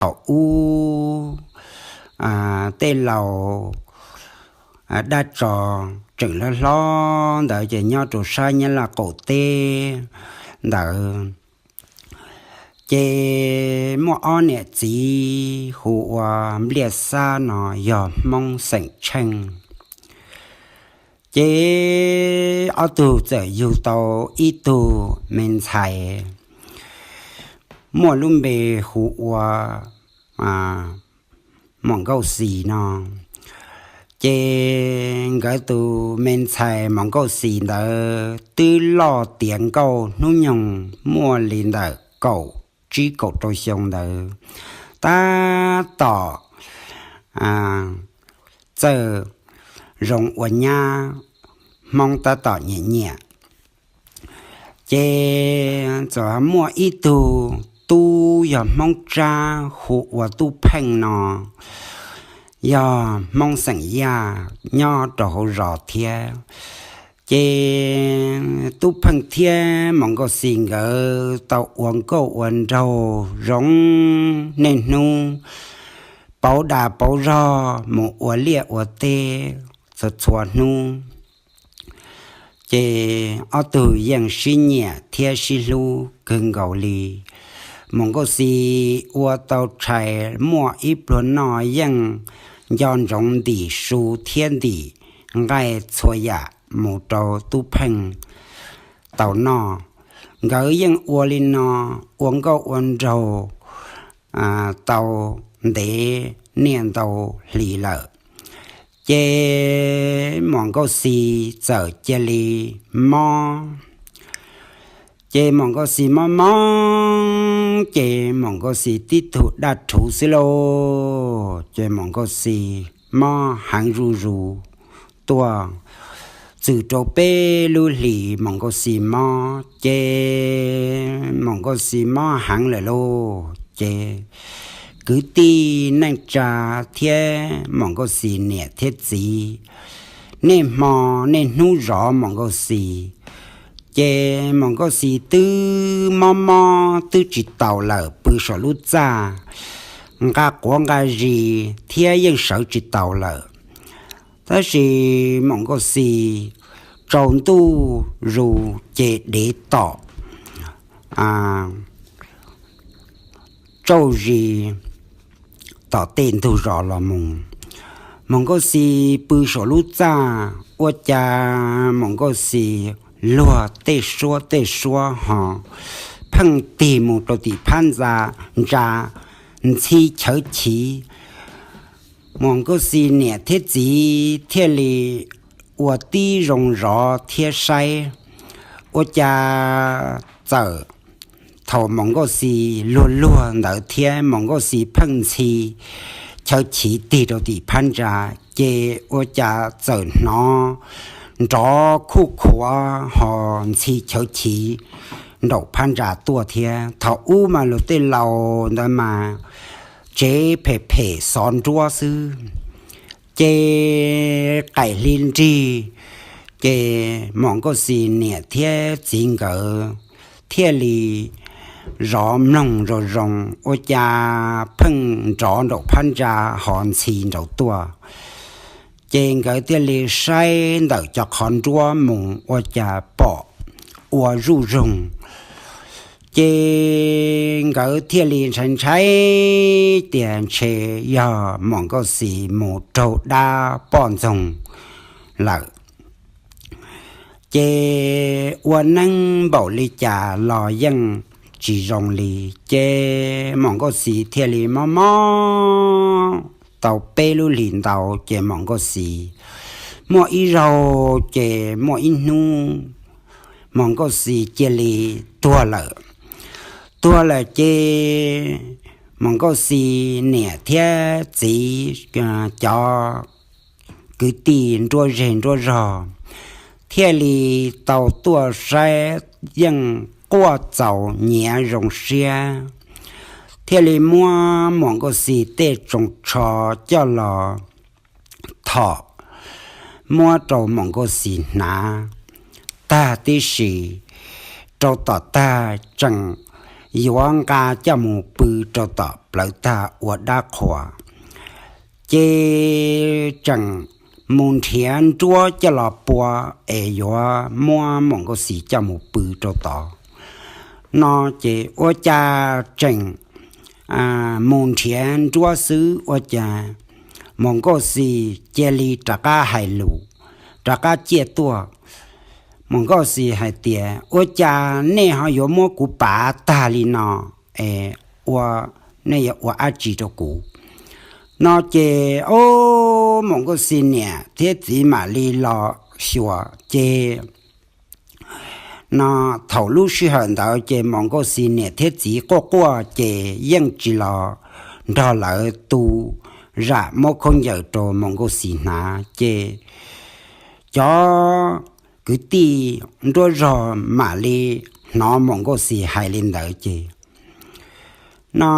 thaum ub tej laus dab tsov tseem hlob hlob ntawd ces nyob rau sab Nyab Laj qaum teb ntawd. Ces muaj ob niam txiv hu ua Npliaj Xab no yog Hmoob xeem Tsheej. Ces ob tug txawm yug tau ib tug me ntxhais muaj lub npe hu ua Muam Nkauj Xis no. Ces nkawd tus me ntxhais Muam Nkauj Xis ntawd twb loj tiav nkauj hnub nyoog muaj li ntawm kaum tsib kaum rau xyoo ntawd, tab tom txawj zoo ua nyab, Hmoob tab tom nyiam nyiam. Ces txawm muaj ib tug tub yog Hmoob Tsab hu ua Tub Pheej no, yog Hmoob xeem Yaj nyob rau hauv zos thiab. Ces Tub Pheej thiab Muam Nkauj Xis nkawd tau ua nkauj ua nraug zoo, niaj hnub pauv dag pauv zog mus ua liaj ua teb txhua txhua hnub. Ces ob tug yeej sib nyiam thiab sib hlub kawg nkaus li. Muam Nkauj Xis ua tau tshais muaj ib pluag noj yeej nco ntsoov ntim su thiab ntim nqaij txhua yam mus rau Tub Pheej tau noj. Nkawd yeej ua li no, ua nkauj ua nraug tau ntev niaj ntau hli lawm. Ces Muam Nkauj Xis txawm cia li mob. Ces Muam Nkauj Xis mob mob ces Muam Nkauj Xis tib tug daj rhuv xwb lauj. Ces Muam Nkauj Xis mob heev zuj zus tuaj txwm rau peb lub hlis Muam Nkauj Xis mob, ces Muam Nkauj Xis mob heev lawm lauj. Ces kwv tij neej tsa thiab Muam Nkauj Xis niam thiab txiv, niaj hmo niaj hnub zov Muam Nkauj Xis. Ces Muam Nkauj Xis twb mob mob twb tsis taus lawm, pw saum lub txaj, nqa quav nqa zis thiab yeej sawv tsis taus lawm. Tab sis Muam Nkauj Xis tsaus ntuj zus ces dev tom tsauj zis tom tej ntug zos los mus. Muam Nkauj Xis pw saum lub txaj, ua cas Muam Nkauj Xis luag tej suab tej suab ho pheej tig mus rau tim phab ntsa, ntsa ntxhi chawv chiv. Muam Nkauj Xis niam thiab txiv thiaj li ua tib zoo zov thiab saib, ua cas txawm thaum Muam Nkauj Xis luag luag ntawd thiab Muam Nkauj Xis pheej ntxhi chawv chiv tig rau tim phab ntsa, ces ua cas txawm hnov nrov khuj khuav ho ntxhi chawv chiv nraum phab ntsa tuaj thiab. Thaum ub mas luag tej laus ntawd mas tsev phem phem xov nruab xwb. Ces qaim hli nrig, ces Muam Nkauj Xis niam thiab txiv nkawd thiaj li zov mloog zoo zoo, ua cas pheej nrov nraum phab ntsa ho ntxhi nraud tuaj. Ces nkawd thiaj li saib ntawm cov qhov nruab mus, ua cas pom ua zuj zoog. Ces nkawd thiaj li ntshai ntshai tias ntshe yog Muam Nkauj Xis mus raug dab poj ntxoog lawm. Ces ua neeb npaum li cas los yeej tsis zoo li. Ces Muam Nkauj Xis thiaj li mob mob tau peb lub hlis ntau, ces Muam Nkauj Xis muaj ib zaug, ces muaj ib hnub Muam Nkauj Xis cia li tuag lawm. Tuag lawm ces Muam Nkauj Xis niam thiab txiv, cov kwv tij nruab zej nruab zog thiaj li tau tuaj saib, yeej quaj txaus nyiav zoo siab, thiaj li muab Muam Nkauj Xis tej tsoos tsho coj los thom, muab rau Muam Nkauj Xis hnav tag tib si, rau tom tag tseem yuav nqa coj mus pw rau tom plawv tag ua dab qhuas. Ces tseem mus nrhiav nruab coj los pua es yuav muab Mus Nkauj Xis coj mus pw rau tod no. Ces ua cas tseem mus nrhiav nruab xwb ua cas Mus Nkauj Xis cia li rov qab hais lus, rov qab ciaj tuaj. Mus Nkauj Xis hais tias, Ua cas nej ho yuav muab kuv pav tag li no? Es ua, nej yuav ua dab tsi rau kuv? No ces, o, Mus Nkauj Xis niam thiab txiv mam li los xyuas ces no, thaum lub sij hawm ntawd ces Mus Nkauj Xis niam thiab txiv quaj quaj ces yeej tsis los nrog lawv tu zam muab khaub ncaws rau Mus Nkauj Xis hnav. Ces cov kwv tij nruab zog mam li hnov Mus Nkauj Xis hais li ntawd ces no,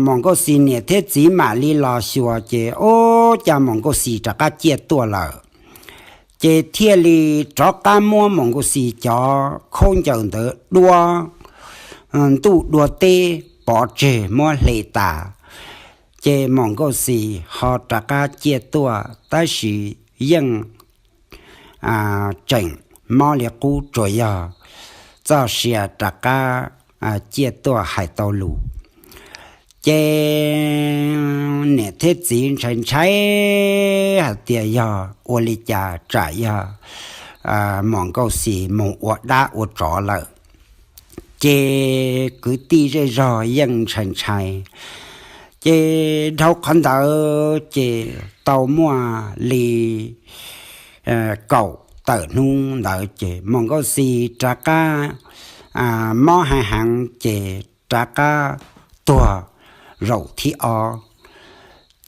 Mus Nkauj Xis niam thiab txiv mam li los xyuas ces, o, cas Mus Nkauj Xis rov qab ciaj tuaj lawm. Ces thiaj li rov qab muab Mus Nkauj Xis cov khaub ncaws ntawd dua ntuj dua teb pov tseg muab hle tas. Ces Mus Nkauj Xis ho rov qab ciaj tuaj tab sis yeej tseem mob li qub, tsuas yog txoj sia rov qab ciaj tuaj hais tau lus. Ces niam thiab txiv ntshai ntshai hais tias yog ua li cas, tsam yog Mus Nkauj Xis mus ua dab ua tsov lawm. Ces kwv tij zej zog yeej ntshai ntshai. Ces dhau qhov ntawd ces tau muaj li kaum tawm hnub ntawd ces Mus Nkauj Xis rov qab mob heev heev ces rov qab tuag zaum thib ob.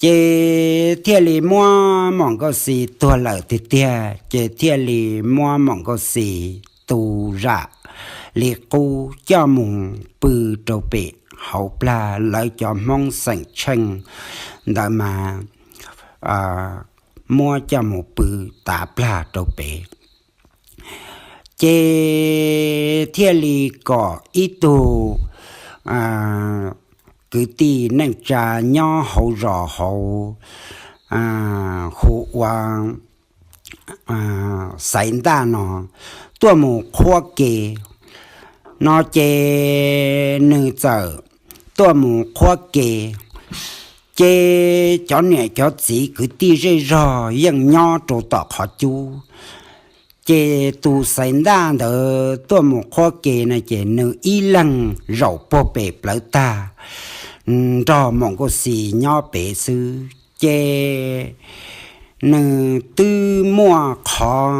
Ces thiaj li muab Mus Nkauj Xis tuag lawm tiag tiag ces thiaj li muab Mus Nkauj Xis tu zam li qub coj mus pw rau pem hauv plag lawv cov Hmoob xeem Tsheej ntawd mas muab coj mus pw tav plag rau pem. Ces thiaj li kom ib tug kwv tij neej tsa nyob hauv zos hauv hu ua Xaiv Ntaj no tuaj mus qhuab ke no ces nws txawm tuaj mus qhuab ke. Ces cov niam cov txiv kwv tij zej zog yeej nyob rau tom qhov cub. Ces tus Xaiv Ntaj ntawd tuaj mus qhuab ke no ces nws ib leeg zaum puag pem plawv tag nrog Mus Nkauj Xis nyob pem xwb. Ces nws twb muaj qhov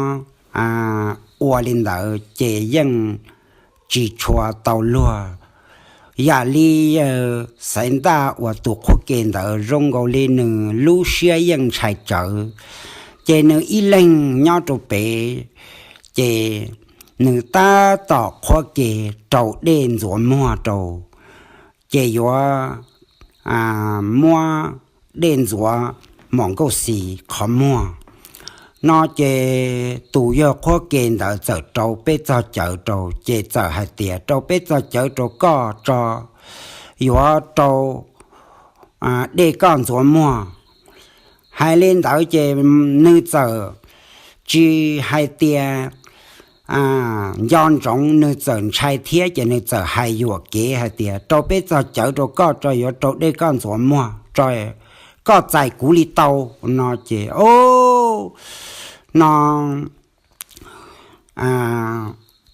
ua li ntawd ces yeej tsis tshua tau luag. Yam li Xaiv Ntaj uas tus qhuab ke ntawd zoo nkaus li nws lub siab yeej ntshai tsawv, ces nws ib leeg nyob rau pem, ces nws tab tom qhuab ke rau dej ntxuav muag rau, ces yuav muab dej ntxuav Mus Nkauj Xis qhov muag no ces tus yawg qhuab ke ntawd txawm rau peb txog cawv rau, ces txawm hais tias, Rau peb txog cawv rau koj tso, yuav rau dej koj ntxuav muag. Hais li ntawd ces nws txawm tsis hais tias nco ntsoov, nws txawm ntshai thiab ces nws txawm hais yuam kev hais tias, Rau peb txog cawv rau koj tso, yuav rau dej koj ntxuav muag tso, koj txais kuv li tau no ces, o, no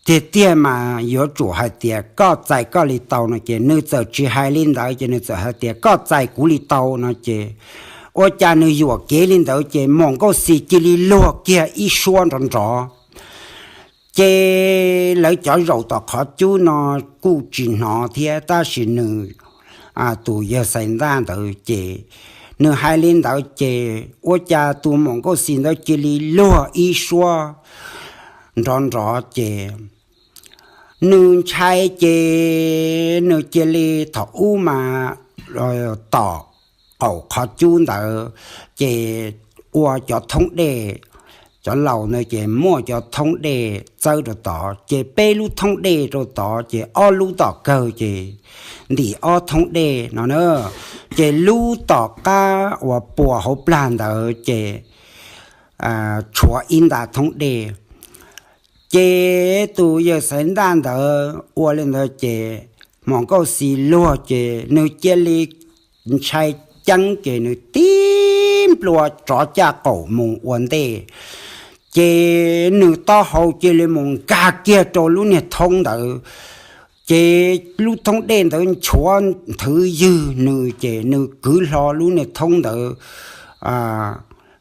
tiag tiag mas yuav tsum hais tias koj txais koj li tau no ces nws txawm tsis hais li ntawd ces nws txawm hais tias, Koj txais kuv li tau no ces ua cas nws yuam kev li ntawd ces Mus Nkauj Xis cia li luag kiag ib suab nrov nrov. Ces lawv cov zaum tom qhov cub no kuj tsis hnov thiab, tab sis nws tus yawg Xaiv Ntaj ntawd ces nws hais li ntawd ces ua cas tus Mus Nkauj Xis ntawd cia li luag ib suab nrov nrov ces nws ntshai ces nws cia li, thaum ub mas tom qaum qhov cub ntawd ces ua cov thoob dej cov laus ntawd ces muaj cov thoob dej txawb rau tod, ces peb lub thoob dej rau tod, ces ob lub tom kawg ces ntim ob thoob dej no na. Ces lub tom qab uas puas hauv plag ntawd ces tshuav ib nta thoob dej. Ces tus yawg Xaiv Ntaj ntawd ua li ntawd ces Mom Nkauj Xis luag ces nws cia li ntshai ceeb ces nws tib nplua rov caj qaum mus ua ntej. Ces nws taub hau cia li mus nkag kiag rau lub niag thoob ntawd, ces lub thoob dej ntawd nchuav nthwv ywg nws ces nws kwv hlo lub niag thoob ntawd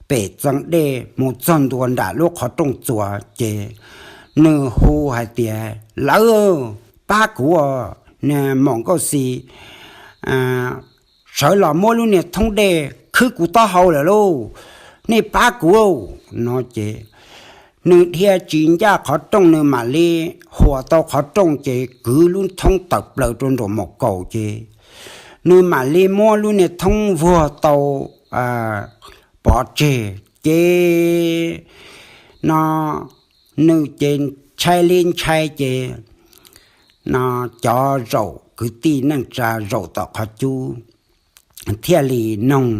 pem txee dej mus txog ntua nram lub qhov rooj txuas ces nws hu hais tias, Lawv, pab kuv, Mom Nkauj Xis sawv los muab lub niag thoob dej khwb kuv taub hau lawm lauj, nej pab kuv no ces nws dhia tsis ncaj qhov rooj, nws mam li huas tau qhov rooj ces kwv lub thoob tawm plaws rau nraum mom kaus ces nws mam li muab lub niag thoob vuag tau pov tseg ces no nws ces ntshai li ntshai ces no cov zaum kwv tij neej tsa zaum tom qhov cub thiaj li noog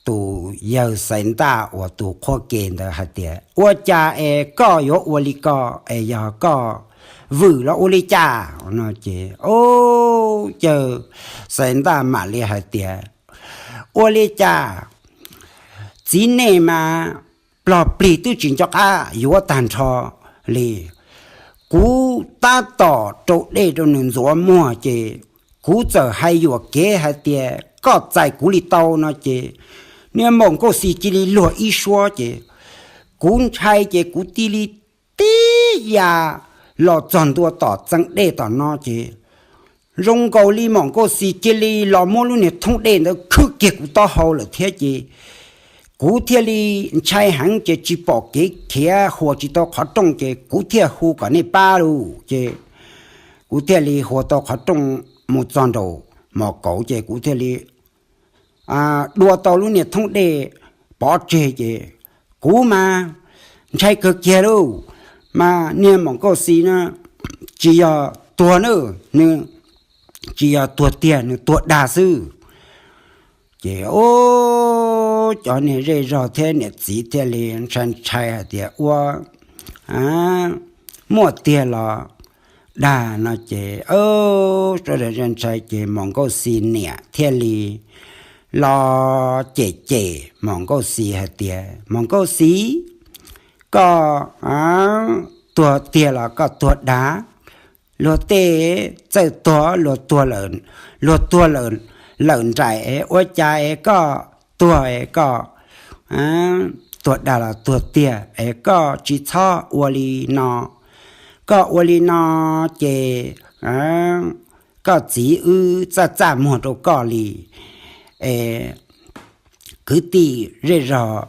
tus yawg Xaiv Ntaj uas tus qhuab ke ntawd hais tias, Ua cas es koj yuav ua li ko es yog koj vwm los ua li cas no ces o, yawg Xaiv Ntaj mam li hais tias, Ua li cas txiv nej mas plog plig twb tsis nco qab yuav tag nrho li. Kuv tab tom rau dej rau nws ntxuav muag ces kuv txawm hais yuam kev hais tias koj txais kuv li tau no ces niag Mom Nkauj Xis cia li luag ib suab ces kuv ntshai ces kuv cia li tib ya los txog ntua tom txee dej tom no ces zoo nkaus li Mom Nkauj Xis cia li los muab lub niag thoob dej ntawd khwb kiag kuv taub hau lawm thiab ces kuv thiaj li ntshai heev ces tsis pom kev khiav, huas tsis tau qhov rooj ces kuv thiaj hu kom nej pab lauj ces kuv thiaj li huas tau qhov rooj mus txog nraum mom kauv ces kuv thiaj li dua tau lub niag thoob dej pov tseg ces kuv mas ntshai kawg kiag lauj, mas niag Mom Nkauj Xis na tsis yog tuag na, nws tsis yog tuag tiag, nws tuag dag xwb. Ces o, cov niag zej zog thiab niam txiv thiaj li ntshai ntshai hais tias ua muaj tiag los dag no ces sawv daws ntshai ces Mom Nkauj Xis niam thiaj li los cem cem Mom Nkauj Xis hais tias, Mom Nkauj Xis, koj tuag tiag los koj tuag dag? Luag tej txawj tuag, luag tuag, luag tuag lawm nraim es ua cas es koj tuag es koj tuag dag los tuag tiag es koj tsis txhob ua li no. Koj ua li no ces koj txiv wb txaj txaj muag rau koj li es kwv tij zej zog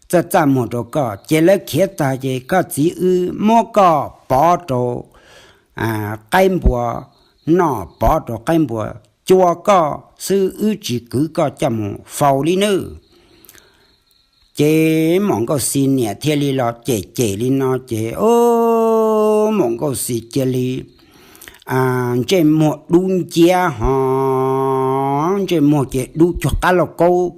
txaj txaj muag rau koj ces lawv khiav tag ces koj txiv wb muab koj pov rau qaib npua noj, pov rau qaib npua cua koj xwb, wb tsis kwv koj coj mus faus li nawb. Ces Mom Nkauj Xis niam thiaj li los cem cem li no ces o, Mom Nkauj Xis cia li ntsej muag dub nciab ho ntsej muag ces dub cuag qab lauj kaub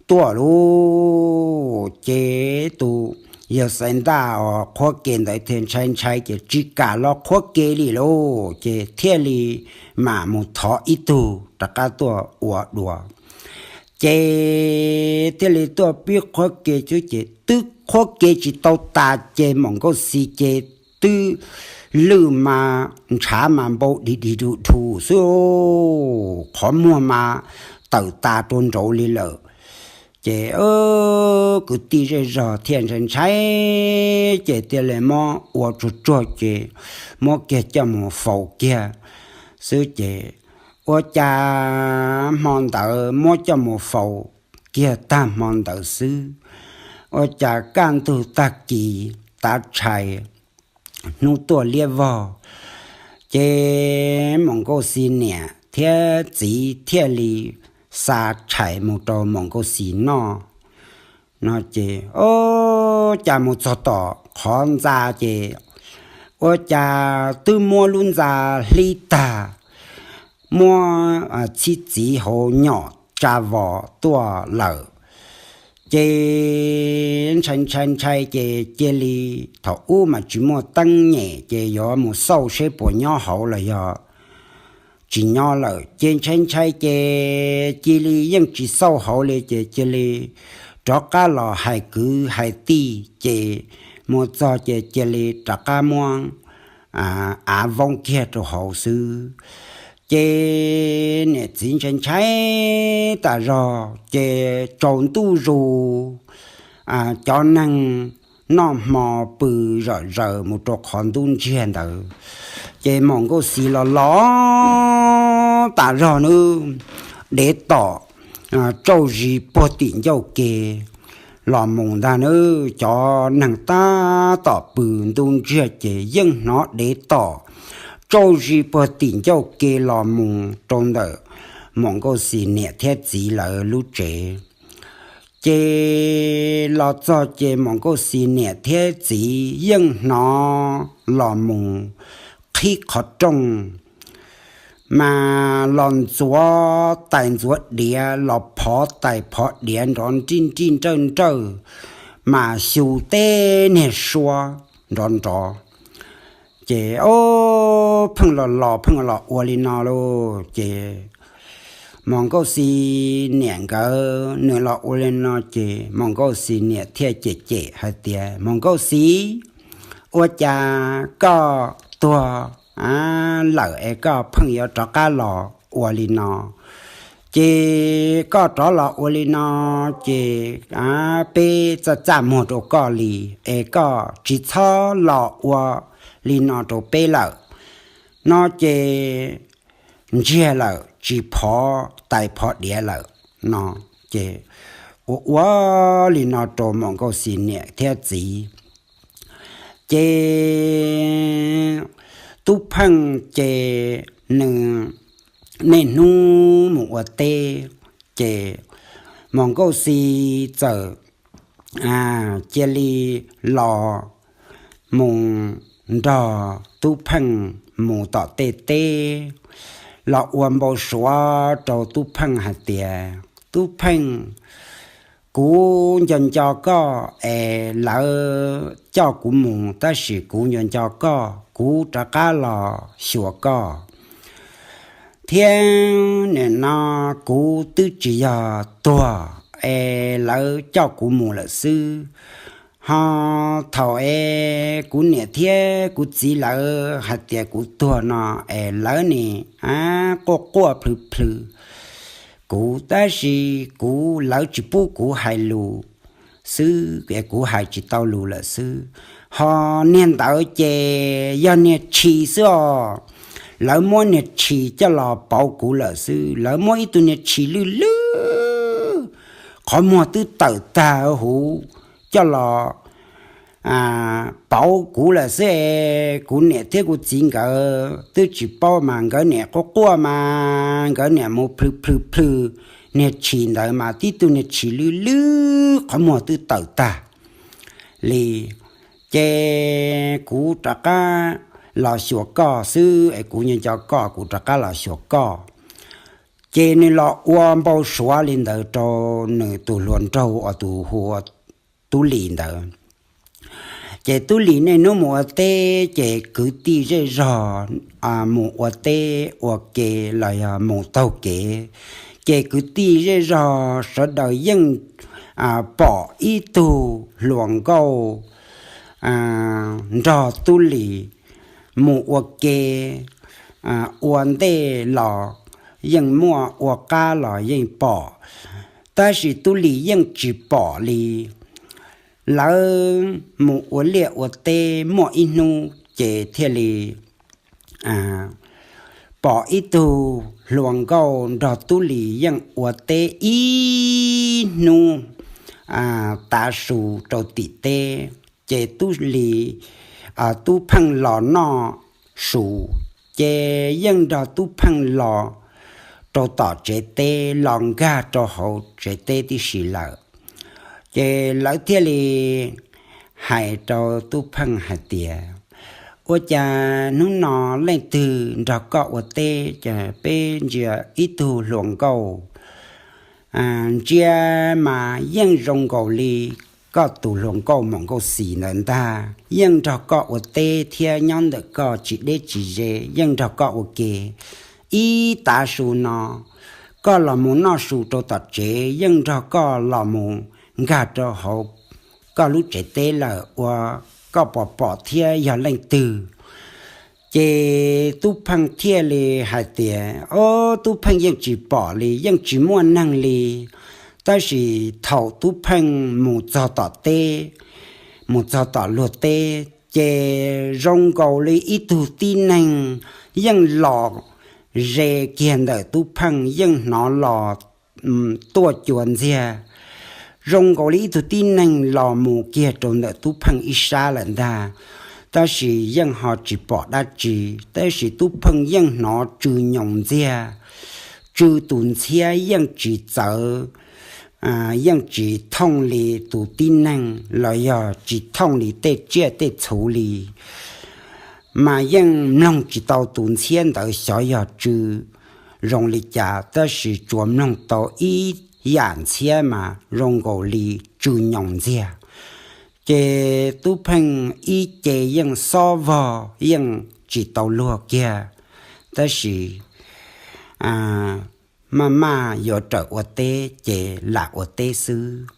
tuaj lauj. Ces tus yawg Xaiv Ntaj os qhuab ke ntawd thiaj ntshai ntshai ces tsis kam los qhuab ke li lauj, ces thiaj li mam mus thov ib tug rov qab tuaj ua dua. Ces thiaj li tuaj pib qhuab ke xwb ces twb qhuab ke tsis tau tas ces Mom Nkauj Xis ces twb lwj mas ntshav mas npau dig dig du dhus xwb, qhov muag mas tawm tas rau nraud li lawm. Ces kwv tij zej zog thiaj ntshai ntshai ces thiaj li muab ua tsuag tsuag ces muab kiag coj mus faus kiag xwb ces ua cas hmo ntawd muab coj mus faus kiag tag hmo ntawd xwb, ua cas kaj ntug tag kis tav tshais hnub tuaj liab vog, ces Mom Nkauj Xis niam thiab txiv thiaj li xa tshais mus rau Mom Nkauj Xis noj. No ces ua cas mus txog tom qhov ntxa ces ua cas twb muab lub ntxa hlib tag, muab txhib txiv hauv nyom tsa vos tuaj lawm. Ces ntshai ntshai ntshai ces cia li, thaum ub mas tsis muaj teeb nyem ces yuav mus xauj seb puas nyob hauv los yog tsis nyob lawm. Ces ntshai ntshai ces cia li yeej tsis xauj hauv li ces cia li rov qab los hais kwv hais tij ces mus txog ces cia li rov qab muab av voob kiag rau hauv xwb. Ces niam txiv ntshai ntshai tas zog ces tsaus ntuj zus, cov neeg noj hmo pw zom zaws mus rau qhov ntub ntsiag ntawd. Ces Maum Nkauj Xis los los tas zog nawb, dev tom tsauj zis puag tim ncauj ke los mus ntag nawb. Cov neeg tab tom pw ntub ntsiag ces yeej hnov dev tom tsauj zis puag tim ncauj ke los mus rau ntawm Maum Nkauj Xis niam thiab txiv lawv lub tsev. Ces los txog ces Maum Nkauj Xis niam thiab txiv yeej hnov los mus qhib qhov rooj, mas los ntxuav tais ntxuav diav, los phov tais phov diav nrov nrij nrij nrawj nrawj, mas xyu teb niag suab nrov nrov. Ces o, pheej los los pheej los ua li no lauj. Ces Maum Nkauj Xis niam nkawd nws los ua li no ces Maum Nkauj Xis niam thiaj cem cem hais tias, Maum Nkauj Xis, ua cas koj tuag lawm es koj pheej yuav rov qab los ua li no? Ces koj rov los ua li no ces peb txaj txaj muag rau koj li, es koj tsis txhob los ua li no rau peb lawm. No ces ntsiag lawm tsis phov tais phov diav lawm. No ces ua ua li no rau Maum Nkauj Xis niam thiab txiv. Ces Tub Pheej ces nws niaj hnub mus ua teb, ces Maum Nkauj Xis txawm cia li los mus nrog Tub Pheej mus tom tej teb, los ua npau suav rau Tub Pheej hais tias, Tub Pheej, kuv nco nco koj es lawv coj kuv mus, tab sis kuv nco nco koj, kuv rov qab los xyuas koj. Thiab nim no kuv twb tsis yog tuag es lawv coj kuv mus lawm xwb. Ho thaum es kuv niam thiab kuv txiv lawv hais tias kuv tuag no es lawv nim quaj quaj plhws plhws kuv, tab sis kuv, lawv tsis pub kuv hais lus xwb es kuv hais tsis tau lus lawm xwb. Ho niag ntawd ces yog niag tshis xwb os. Lawv muab niag tshis coj los pauv kuv lawm xwb. Lawv muab ib tug niag tshis lwj lwj, qhov muag twb tawm tag huv, coj los pauv kuv lawm xwb es kuv niam thiab kuv txiv nkawd twb tsis paub mas nkawd nim quaj quaj mas nkawd nim mus plhws plhws plhws niag tshis ntawd mas tib tug niag tshis lwj lwj qhov muag twb tawm tag li. Ces kuv rov qab los xyuas koj xwb es kuv nco nco koj, kuv rov qab los xyuas koj. Ces nws los ua npau suav li ntawd rau nws tus hluas nraug uas tus hu ua Tub Lis ntawd. Ces Tub Lis niaj hnub mus ua teb, ces kwv tij zej zog mus ua teb ua ke los yog mus taug kev, ces kwv tij zej zog sawv daws yeej pom ib tug hluas nkauj nrog Tub Lis mus ua ke, ua ntej los yeej muaj, ua qab los yeej pom, tab sis Tub Lis yeej tsis pom li. Lawv mus ua liaj ua teb muaj ib hnub ces thiaj li pom ib tug hluas nkauj nrog Tub Lis yeej ua teb ib hnub tav su rau tim teb. Ces Tub Lis, Tub Pheej los noj su, ces yeej nrog Tub Pheej los rau tom tsev teb, los nkag rau hauv tsev teb tib si lawm. Ces lawv thiaj li hais rau Tub Pheej hais tias, ua cas hnub no leej twg nrog koj ua teb, ces peb ntsia ib tug hluas nkauj ntsia mas yeej zoo nkaus li koj tus hluas nkauj Muam Nkauj Xis ntawd ntag, yeej nrog koj ua teb thiab nyob ntawm koj tsis deb tsis ze, yeej nrog koj ua ke ib tav su no. Koj los mus noj su rau tom tsev yeej nrog koj los mus nkag rau hauv koj lub tsev teb lawm, ua koj pom pom thiab yog leej twg? Ces Tub Pheej thiaj li hais tias, o, Tub Pheej yeej tsis pom li, yeej tsis muaj neeg li. Tab sis thaum Tub Pheej mus txog tom teb, mus txog tom luag teb, ces zoo nkaus li ib tug tib neeg yeej los ze kiag ntawm Tub Pheej, yeej hnov los tuaj cua ntxiag, zoo nkaus li ib tug tib neeg los mus kiag rau ntawm Tub Pheej ib sab lawm ntag. Tab sis yeej ho tsis pom dab tsi, tab sis Tub Pheej yeej hnov tsw nyoos ntxiag, tsw tus ntxhiab yeej tsis txawv, yeej tsis thooj li tus tib neeg los yog tsis thooj li tej tsiaj tej txhu li, mas yeej mloog tsis tau tus ntxhiab ntawd xyov yog tsw zoo li cas, tab sis tsuas mloog tau ib yam ntxhiab mas zoo nkaus li tsw nyoos ntxiag. Ces Tub Pheej ib ce yeej xob vog yeej tsis tau luag kiag, tab sis maj maj yuav raws ua teb ces lam ua teb xwb.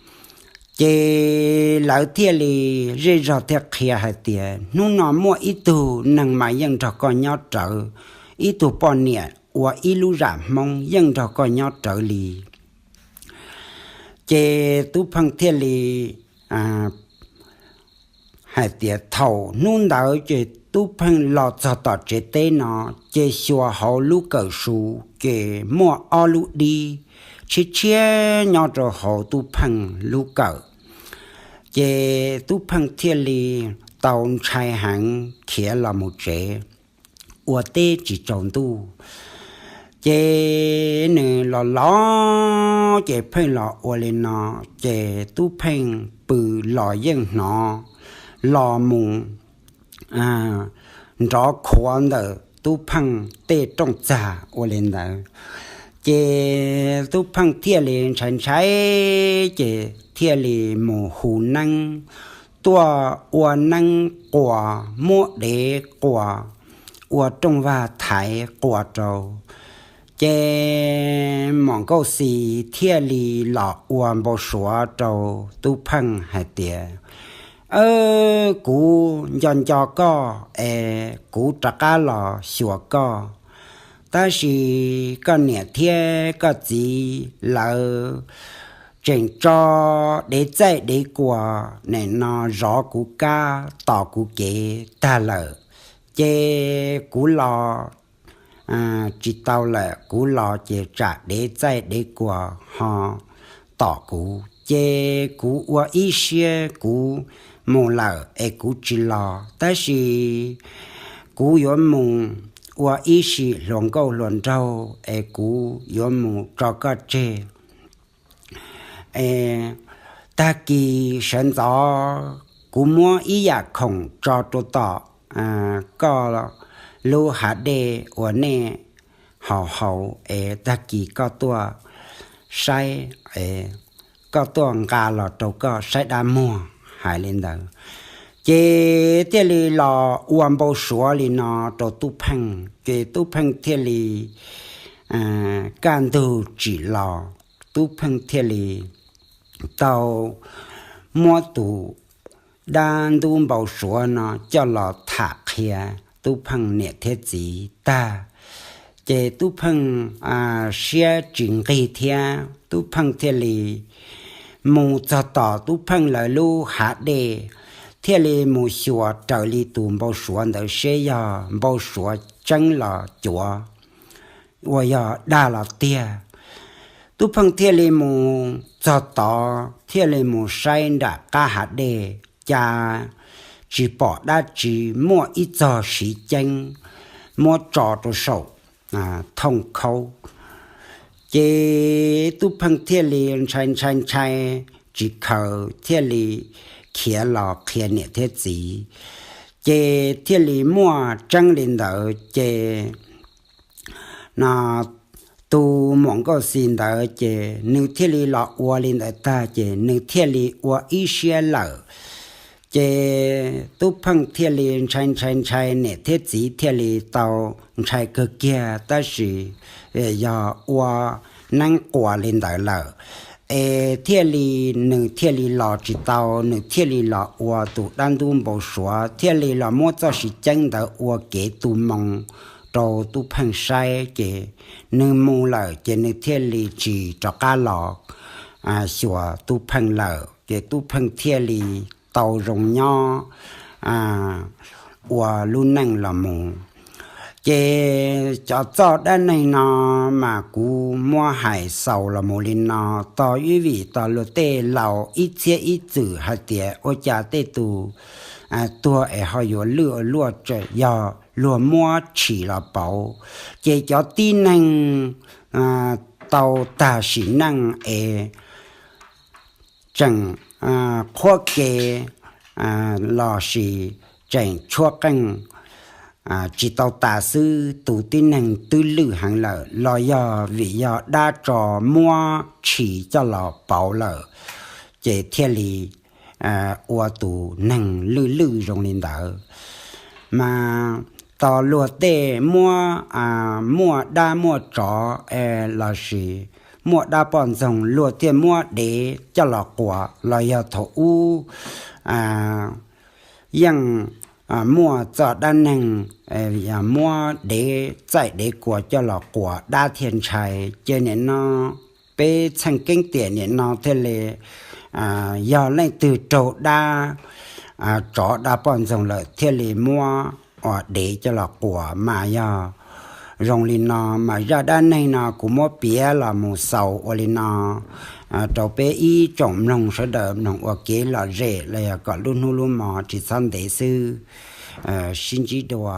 Ces lawv thiaj li zej zog thiaj qhia hais tias hnub no muaj ib tug neeg mas yeej nrog koj nyob rawv, ib tug poj niam ua ib lub zam Hmoob yeej nrog koj nyob rawv li. Ces Tub Pheej thiaj li hais tias thaum hnub ntawd ces Tub Pheej los txog tom tsev teb no, ces xyuas hauv lub kawm su, ces muaj ob lub dib tshiab tshiab nyob rau hauv Tub Pheej lub kawm. Ces Tub Pheej thiaj li tau ntshai heev khiav los mus tsev, ua teb tsis tsaus ntuj. Ces nws los los ces pheej los ua li no, ces Tub Pheej pw los yeej hnov los mus nrov khuav ntawm Tub Pheej tej rooj txag ua li ntawd. Ces Tub Pheej thiaj li ntshai ntshai, ces thiaj li mus hu neeb, tuaj ua neeb quas, muab dev quas, ua rooj vag thaiv quas rau. Ces Muam Nkauj Xis thiaj li los ua npau suav rau Tub Pheej hais tias, kuv nco nco koj es kuv rov qab los xyuas koj, tab sis koj niam thiab koj txiv lawv tseem tso dev txaij dev kuas nim no zov kuv kab tos kuv kev tag lawm, ces kuv los tsis tau lawm, kuv los ces tsam dev txaij dev kuas ho tom kuv, ces kuv ua ib siab kuv mus lawm es kuv tsis los, tab sis kuv yuav mus ua ib sim hluas nkauj hluas nraug es kuv yuav mus tso koj tseg. Tag kis sawv ntxov kuv muab ib yam khoom tso rau tom koj lub hav dej uas nej haus haus es tag kis koj tuaj saib, koj tuaj nqa los rau koj saib dab muag. Hais li ntawd, ces thiaj li los ua npau suav li no rau Tub Pheej, ces Tub Pheej thiaj li kaj ntug tsim los, Tub Pheej thiaj li tau muab tus dab ntub npau suav no coj los tham qhia Tub Pheej niam thiab txiv tag, ces Tub Pheej siab tsis nqig thiab, Tub Pheej thiaj li mus txog tom Tub Pheej lawv lub hav dej, thiaj li mus xyuas raws li tus npau suav ntawd seb yog npau suav tseeb los cuav, uas yog dag los tiag. Tub Pheej thiaj li mus txog tod thiaj li mus saib nram qab hav dej, cas tsis pom dab tsi, muaj ib txog siv ceeb muab tso rau saum thooj khaub. Ces Tub Pheej thiaj li ntshai ntshai ntshai, tsis khaws thiaj li khiav los qhia niam thiab txiv. Ces thiaj li muaj tseeb li ntawd ces no tus muam Nkauj Xis ntawd ces nws thiaj li los ua li ntawd tag ces nws thiaj li ua ib siab lawm. Ces Tub Pheej thiaj li ntshai ntshai ntshai, niam thiab txiv thiaj li tau ntshai kawg kiag, tab sis yog ua neeb quas li ntawd lawm, es thiaj li nws thiaj li los tsis tau, nws thiaj li los ua tus dab ntub npau suav, thiaj li los muab txoj siv ceeb ntawd ua kev tu moo rau Tub Pheej saib ces nws mus lawm ces nws thiaj li tsis rov qab los xyuas Tub Pheej lawm, ces Tub Pheej thiaj li tau zoo nyob ua lub neej los mus. Ces cov txoj dab neeg no mas kuv muab hais xaus los mus li no, tos ib vim tos luag tej laus ib txhiab ib txwm hais tias ua cas tej tus tuag es ho yuav lwj ua luaj, yog luag muab tshim los pauv. Ces cov tib neeg tau tag sim neej es tseem qhuab ke los sis tseem tshuab qeej tsis tau tas xwb, tus tib neeg twb lwj heev lawm los yog vim yog dab tso muab tshim coj los pauv lawm, ces thiaj li ua tus neeg lwj lwj zoo li ntawd. Mas tos luag tej muab muaj dab muaj tsov los sis muaj dab poj ntxoog luag thiaj muab dev coj los quas, los yog thaum ub yeej muaj txoj dab neeg muab dev txaij dev kuas coj los quas dab thiaj ntshai. Ces nim no peb txheej keeb tiam nim no thiaj li yog leej twg raug dab tsov dab poj ntxoog lawm thiaj li muab ua dev coj los quas mas yog zoo li no. Mas zaj dab neeg no kuv muab piav los mus xaus ua li no rau peb ib tsoom mloog sawv daws mloog ua kev lom zem los yog kom lub hnub lub hmo tsis txhob ntev xwb. Sib ntsib dua.